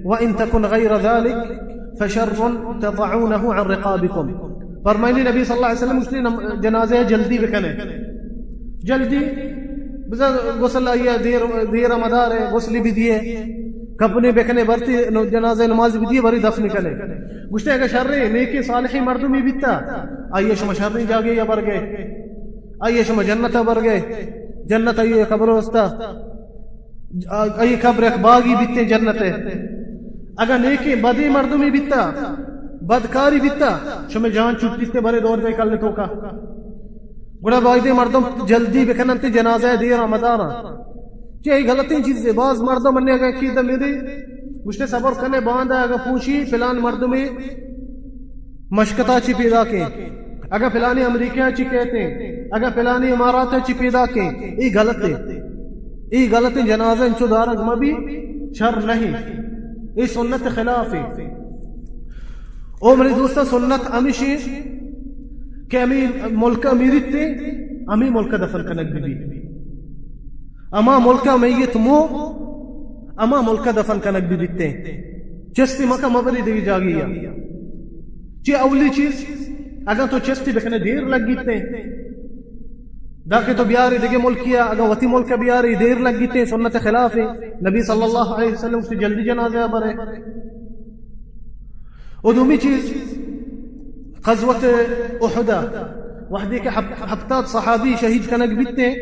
وإن تكن غير ذلك فشر تضعونه عن رقابكم۔ فرمائنی نبی صلی اللہ علیہ وسلم، گوشتی نم-، جنازہ جلدی بکنے، جلدی بزاں غسل آئی ءَ دیر، دیر ءَ مدار ءَ غسلی بدیے، کپنے بکنے برتی نو-، جنازہ نماز بدیے، بری دفن کنے۔ گوشتے اگہ شریں نیکیں صالحیں مردمی بیتا، آئی ءَ شما شریں جاگے ءَ برگے، آئی ءَ شما جنت ءَ برگے، جنت آئی ءِ قبر واسطہ، آئی قبر یک باگی بیتیں جنت ءِ۔ اگہ نیکیں بدیں مردمی بیتا، بدکاری بیتا، شمے جان چٹیتے برے دور دے کل توکا۔ گڑا بایدیں مردم جلدی بکننت، جنازہ دیر ءَ مداراں۔ چہ اے غلطیں چیزے، باز مردم انّے اگہ کی دمیدی گوشتے صبر کنے، باندا اگہ پوشی پلان مردمی مشکتا چی پیدا کیں، اگہ پلانی امریکہ چی کہتے، اگہ پلانی امارات چی پیدا کیں، اے غلط ہے۔ اے غلط ہے، جنازہ انچو دارگ مبی، شر نہیں، اے سنت خلاف ہے۔ او منی دوستاں، سنت ہمیشی کہ ہمیں ملک میریت، ہمیں ملک دفن کنگ بی۔ ہما ملک ءَ میت مو، ہما ملک ءَ دفن کنگ بہ بیتیں۔ چستی مکہ مبری دگہ جاگہے ءَ۔ چی اولی چیز، اگاں تو چستی بکنے دیر لگیتیں، داکہ تو بیاری دگہ ملکی ءَ، اگاں وتی ملک ءَ بیاری دیر لگیتیں، سنت خلاف ہے۔ نبی صلی اللہ علیہ وسلم سے جلدی جنازہ برے۔ و دومی چیز، غزوت احد ءَ وہدے کہ ہپ-، ہپتاد صحابی شہید کنگ بیتیں،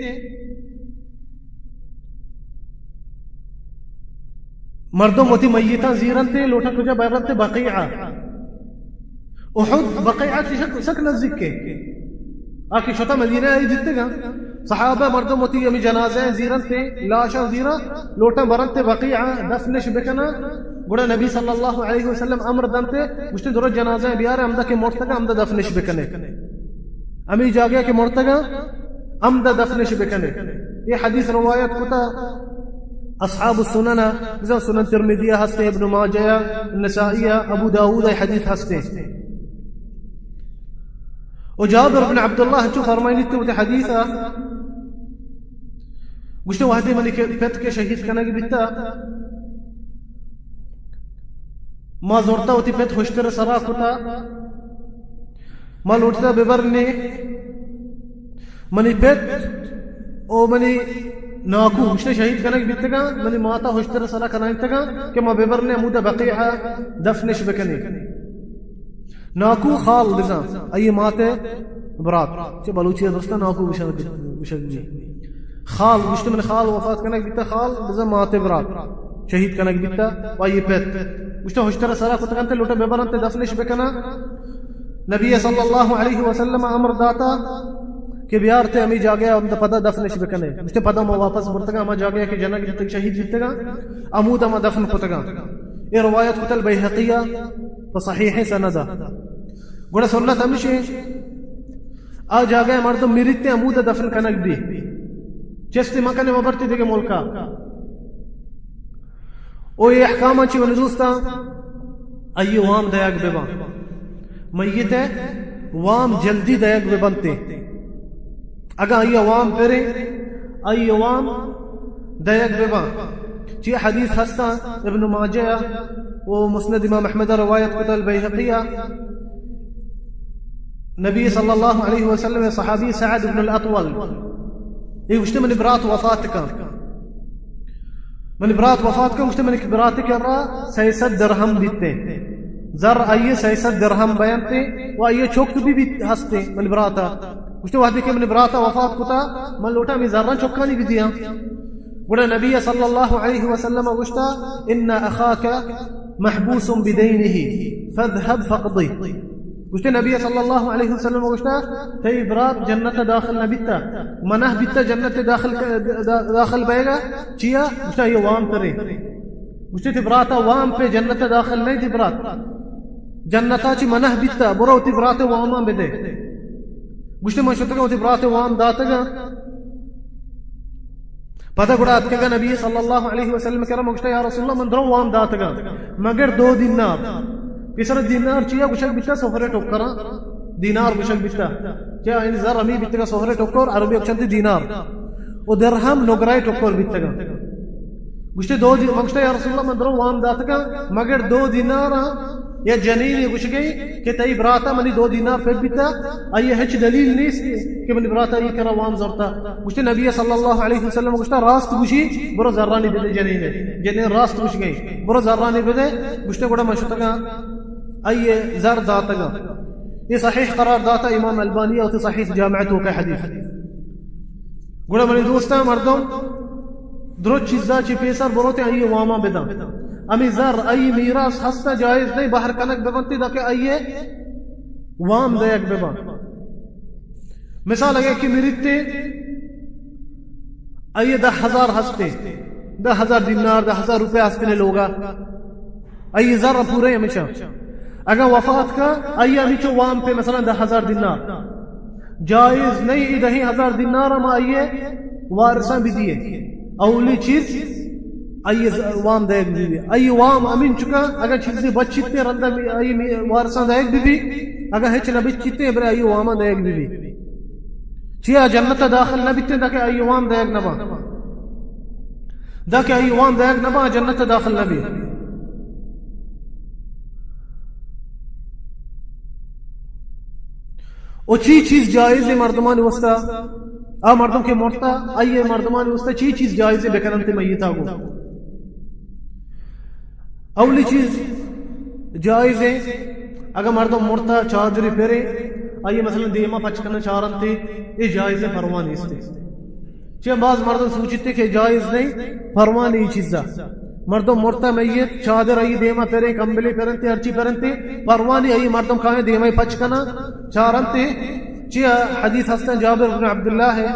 مردم وتی میتاں زیرنتے، لوٹاں کجا برنتے؟ بقیعہ۔ احد بقیعہ چہ سک، سک نزدیک کے۔ آ کہ شتا مدینہ ءَ دیتگاں، صحابہ مردم وتی ہمیں جنازہ زیرنتے، لاشاں زیراں، لوٹاں برنتے بقیعہ دفنش بکناں۔ گڑا نبی صلی اللہ علیہ وسلم امر دنتے، گوشتے درو جنازہ بیارے، ہمدا کہ مرتگا ہمدا دفنش بکنے۔ ہمیں جاگہ کہ مرتگا ہمدا دفنش بکنے۔ یہ حدیث روایت کتا اصحاب السنن، مثلاً سنن ترمذی ہستے، ابن ماجہ، نسائی، ابو داؤد حدیث ہستے۔ و جابر بن عبداللہ چو فرمائنی تو حدیث، گوشتے وہدے منی کہ پت کہ شہید کنگ بیتا، ما زورتا وتی پت ہشتر سرا کتا، ما لوٹتا ببرنے منی پت او منی ناکو، گوشتے شہید کنگ بیتگاں، منی ماتا ہشتر سرا کنائینتگاں کہ ما ببرنے ہمودا بقیعہ دفنش بکنی۔ ناکو خال بزاں، آئی مات برات، چہ بلوچی درستاں ناکو گوشگ، گوشگ بی۔ خال، گوشت من خال وفات کنگ بیتا، خال بزاں مات برات شہید کنگ بیتا، و آئی پت۔ گوشت ہشتر سرا کتگنت، لوٹا ببرنت دفنش بکنا۔ نبی صلی اللہ علیہ وسلم امر داتا کہ بیارتے ہمیں جاگہ ہم پدا دفنش بکنے۔ گوشت پدا ما واپس برتگا ہما جاگہ کہ جنگ جتگ شہید بیتگا، امود ہما دفن کتگا۔ اے روایت کتل بیہقیہ و صحیح سندہ۔ گڑا سنت ہمیشی آ جاگہ مردم میریت ہمود دفن کنگ بی۔ چستی مکنے مبرتی دیگہ ملکا۔ او اے احکام چی منی دوستاں، آئی وام دیگ بباں۔ میت وام جلدی دیگ ببنتے۔ اگاں آئی وام پرے، آئی وام دیگ بباں۔ چی حدیث ہستاں ابن ماجہ و مسند امام احمد روایت کتا البیہقی۔ نبی صلی اللہ علیہ وسلم صحابی سعد بن الاطول، اے گوشتے منی برات وفات کن۔ منی برات وفات کن، گوشتے منی برات کرا سئے سد درہم بیتے۔ زر آئیے سئے سد درہم بیانتے و آئیے چک بھی بیت ہستے منی براتا۔ گوشتے وہدے کہ منی براتا وفات کتا، من لوٹا ہمیں زراں چکانی بھی دیاں۔ گڑا نبی صلی اللہ علیہ وسلم گوشتا، ان اخاک محبوس بدینہ فاذهب فاقضی۔ گوشتے نبی صلی اللہ علیہ وسلم گوشتا، تئی برات جنت داخل نہ بیتا، منع بیتا جنت داخل، دا-، داخل بئیگا، چیا؟ گوشتا یہ وام پرے۔ گوشتے تئی براتا وام پہ جنت داخل نہیں تئی برات۔ جنتا چی منع بیتا، برو تئی برات واما بدے۔ گوشتے من شتگا تئی برات وام داتگا۔ پدا گڑا اتکگا نبی صلی اللہ علیہ وسلم کرا، گوشتا، یا رسول اللہ، من درو وام داتگا، مگر دو دینار۔ پیسر دینار چیا؟ گوشگ بیتا سفر ٹکراں دینار گوشگ بیتا۔ چیا؟ یعنی زر ہمی بیتگا سفر ٹکر، عربی اکشنتی دینار۔ و درہم نگرہ ٹکر بیتگا۔ گوشتے، دو دی-، من گوشتا، یا رسول اللہ، من درو وام داتگا، مگر دو دینار یا جنین گوشگئی کہ تئی براتا منی دو دینار پہ بیتا، آئی ہچ دلیل نیست کہ منی براتا آئی کرا وام زرتا۔ گوشتے، نبی صلی اللہ علیہ وسلم گوشتا، راست گوشی، برو زرانی بدے جنین، جنین راست گوشگئی، برو زرانی بدے۔ گوشتے، گوڑا من شتگا آئی زر داتگا۔ یہ صحیح قرار داتا امام البانی اور صحیح جامع تو کا حدیث۔ گڑا منی دوستاں، مردم درست چیزا چی پیسر بروتے آئی واما بدن۔ امی زر، آئی میراث ہستا، جائز نہیں بہر کنگ ببنتے، داکہ آئی وام دیگ ببن۔ مثال، اگر کہ مریتے، آئی دہ ہزار ہستے، دہ ہزار دینار، دہ ہزار روپے ہستے نے لوگا، آئی زر پورے ہمیشہ۔ اگر وفات کا، آئی ہمیچو وام پہ مثلاً دہ ہزار دینار۔ جائز نہیں، ای دہیں ہزار دینار ہم آئیے وارثاں بدیے۔ اولی چیز آئیے ز-، وام دائگ بی بی۔ آئیے وام امین چکا، اگر چیزی بچیتے رندہ می-، آئیے می-، وارثاں دائگ بی بی، اگر ہچ نہ بچیتے برے آئیے واماں دائگ بی بی۔ چیا جنت داخل نہ بیتے، داکہ آئیے وام دائگ نہ با۔ داکہ آئی وام دائگ نہ با، جنت داخل نہ بی۔ او چی چیز جائز ہے مردمانی واسطہ؟ آ مردم کہ مرتا، آئی مردمانی واسطہ چی چیز جائز ہے بکننت میتا گو؟ اولی چیز جائز ہے، اگر مردم مرتا چادری پرے، آئی مثلاً دیما پچ کنن چارنتے، یہ جائز ہے، پرواہ نیستے۔ چہ باز مردم سوچیتے کہ جائز نہیں، پرواہ نہیں چیزا۔ مردم مرتا میت، چادر آئی دیما پرے، کمبلے پرنتے، ہرچی پرنتے، پرواہ نہیں، آئی مردم کائیں دیما پچ کنا، چارنتے۔ چہ حدیث ہستن جابر بن عبداللہ ہے،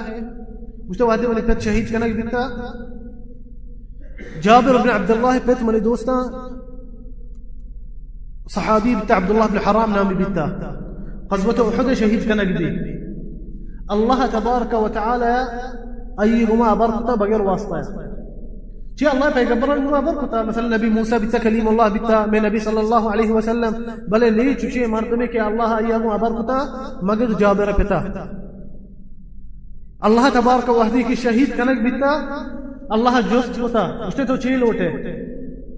گوشتے وہدے منی پت شہید کنگ بیتا۔ جابر بن عبداللہ پت منی دوستاں صحابی بیتا، عبداللہ بن حرام نامی بیتا، غزوت احد شہید کنگ بی۔ اللہ تبارک و تعالی آئی گما ابر کتا بغیر واسطہ۔ چی اللہ پیغمبران گما ابر کتا، مثلاً نبی موسیٰ بیتا، کلیم اللہ بیتا، میں نبی صلی اللہ علیہ وسلم، بلے نی چوشے مردمے کہ اللہ آئی گما ابر کتا مگر جابر پتا۔ اللہ تبارک وہدی کہ شہید کنگ بیتا، اللہ جست کتا، گوشتے تو چی لوٹے؟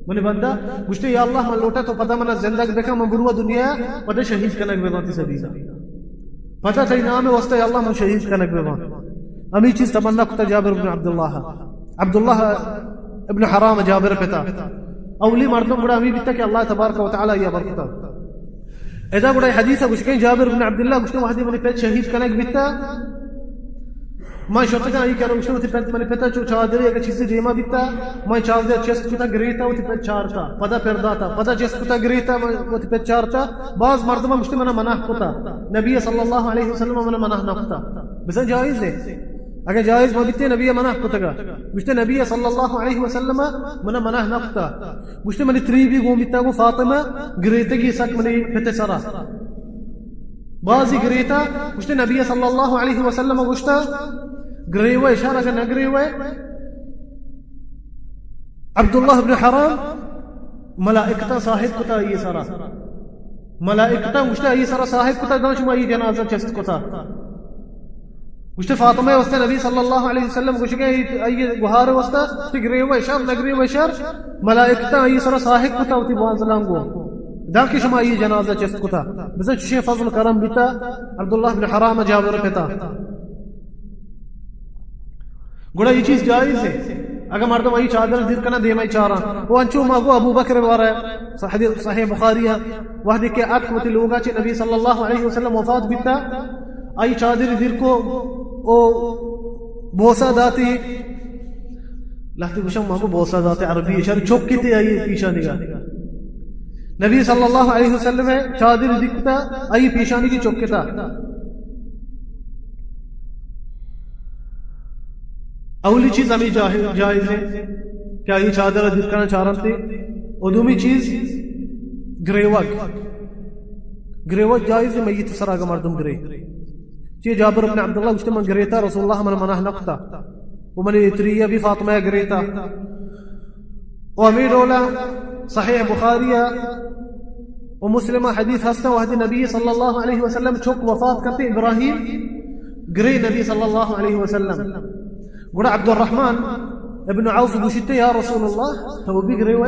منی بندہ گوشتے، یا اللہ، من لوٹا تو پدا منا زندگ بکن، من بروا دنیا، پدا شہید کنگ ببان تی سبیلا۔ پدا تئی نام واسطہ، یا اللہ، من شہید کنگ ببان۔ ہمی چیز تمنا کتا جابر بن عبداللہ، عبداللہ ابن حرام جابر پتا۔ اولی مردم گڑا ہمی بیتا کہ اللہ تبارک و تعالی یا برکتا۔ ادا گڑا حدیث گوشکیں جابر بن عبداللہ گوشتے، وہدی منی پت شہید کنگ بیتا، من شتگاں آئی کرا، گوشتے وتی پت، منی پتا چو چادرے اگہ چیزی دیما بیتا، من چادر چست کتا گریتا وتی پت چارتا، پدا پر داتا، پدا چست کتا گریتا من وتی پت چارتا۔ باز مردم گوشتے منا منع کتا، نبی صلی اللہ علیہ وسلم منا منع نہ کتا۔ بزن جائز ہے، اگہ جائز مہ بیتے نبی منع کتگا۔ گوشتے نبی صلی اللہ علیہ وسلم منا منع نہ کتا۔ گوشتے منی تری بی گون بیتا گو فاطمہ گریتگی سک منی پت سرا۔ بازی گریتا، گوشتے نبی صلی اللہ علیہ وسلم گوشتا، گریوے شر اگہ نہ گریوے، عبداللہ ابن حرام ملائکتا صاحب کتا یہ سرا۔ ملائکتا گوشتا یہ سرا صاحب کتا، دان شما یہ جنازہ چست کتا۔ گوشتے فاطمہ واسطہ نبی صلی اللہ علیہ وسلم گوشگے، آئی گوہار واسطہ، تی گریوے شر، نہ گریوے شر، ملائکتا آئی سرا صاحب کتا وتی بانزلان گو، داں کہ شما آئی جنازہ چست کتا۔ بزن چشیں فضل کرم بیتا عبداللہ بن حرام جابر پتا۔ گڑا یہ چیز جائز ہے۔ اگر مردم آئی چادر دیر کنا دیمائی چارا، وہ انچو ما گو ابو بکر بارے، صحیح، صحیح بخاری ہے، وہدے کہ اتک وتی لوگا چہ نبی صلی اللہ علیہ وسلم وفات بیتا، آئی چادر دیر کو، او بوسا داتی، لہتی گوشم مہمو بوسا داتی، عربی اشار چوکی تی آئی پیشانی گا۔ نبی صلی اللہ علیہ وسلم چادر دکتا، آئی پیشانی کی چوکتا۔ اولی چیز ہمیں جاہ-، جائز ہے کہ آئی چادر دیر کنا چارنتے۔ و دومی چیز گریوگ۔ گریوگ جائز ہے، میت سر اگا مردم گرے۔ چی جابر ابن عبداللہ گوشتے، من گریتا، رسول اللہ من منع نکتا۔ و منی اتری بی فاطمہ گریتا۔ و ہمیں ڈولا صحیح بخاری و مسلم حدیث ہستا، وہدے نبی صلی اللہ علیہ وسلم چک وفات کرتے ابراہیم، گرے نبی صلی اللہ علیہ وسلم۔ گڑا عبدالرحمن ابن عوف گوشیت، یا رسول اللہ، تو بگرے وے،